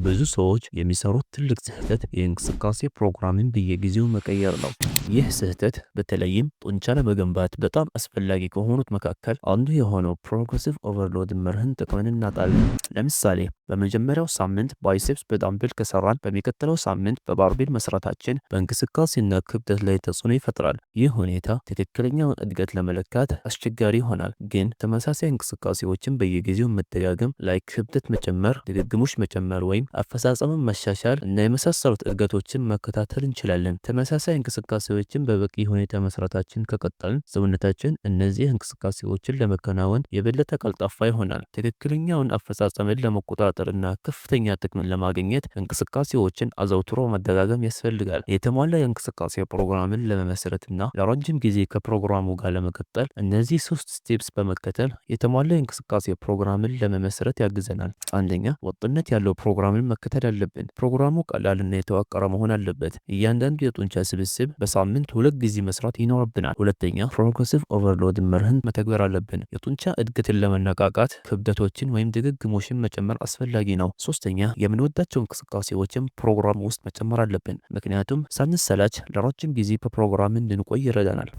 ብዙ ሰዎች የሚሰሩት ትልቅ ስህተት የእንቅስቃሴ ፕሮግራምን በየጊዜው መቀየር ነው። ይህ ስህተት በተለይም ጡንቻ ለመገንባት በጣም አስፈላጊ ከሆኑት መካከል አንዱ የሆነው progressive overload መርህን ጥቅምን እናጣለን። ለምሳሌ በመጀመሪያው ሳምንት biceps በ dumbbell ከሰራን፣ በሚቀጥለው ሳምንት በ barbell መስራታችን በእንቅስቃሴና ክብደት ላይ ተጽዕኖ ይፈጥራል። ይህ ሁኔታ ትክክለኛውን እድገት ለመለካት አስቸጋሪ ይሆናል። ግን ተመሳሳይ እንቅስቃሴዎችን በየጊዜው መደጋገም ላይ ክብደት መጨመር፣ ድግግሞሽ መጨመር ወይም አፈጻጸምን መሻሻል እና የመሳሰሉት እድገቶችን መከታተል እንችላለን። ተመሳሳይ እንቅስቃሴዎችን በበቂ ሁኔታ መስራታችን ከቀጠልን፣ ሰውነታችን እነዚህ እንቅስቃሴዎችን ለመከናወን የበለጠ ቀልጣፋ ይሆናል። ትክክለኛውን አፈጻጸምን ለመቆጣጠር እና ከፍተኛ ጥቅምን ለማግኘት እንቅስቃሴዎችን አዘውትሮ መደጋገም ያስፈልጋል። የተሟላ የእንቅስቃሴ ፕሮግራምን ለመመስረት እና ለረጅም ጊዜ ከፕሮግራሙ ጋር ለመቀጠል እነዚህ ሶስት steps በመከተል የተሟላ የእንቅስቃሴ ፕሮግራምን ለመመስረት ያግዘናል። አንደኛ፣ ወጥነት ያለው ፕሮግራምን መከተል አለብን። ፕሮግራሙ ቀላልና የተዋቀረ መሆን አለበት። እያንዳንዱ የጡንቻ ስብስብ በሳምንት ሁለት ጊዜ መስራት ይኖርብናል። ሁለተኛ፣ progressive overload መርህን መተግበር አለብን። የጡንቻ እድገትን ለመነቃቃት ክብደቶችን ወይም ድግግሞሽን መጨመር አስፈላጊ ነው። ሶስተኛ፣ የምንወዳቸው እንቅስቃሴዎችን ፕሮግራም ውስጥ መጨመር አለብን። ምክንያቱም ሳንሰላች ለረጅም ጊዜ በፕሮግራም እንድንቆይ ይረዳናል።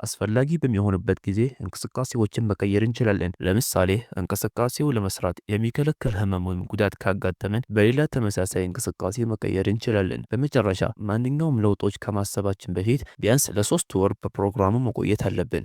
አስፈላጊ በሚሆንበት ጊዜ እንቅስቃሴዎችን መቀየር እንችላለን። ለምሳሌ እንቅስቃሴው ለመስራት የሚከለክል ህመም ወይም ጉዳት ካጋጠመን በሌላ ተመሳሳይ እንቅስቃሴ መቀየር እንችላለን። በመጨረሻ፣ ማንኛውም ለውጦች ከማሰባችን በፊት ቢያንስ ለ3 ወር በፕሮግራሙ መቆየት አለብን።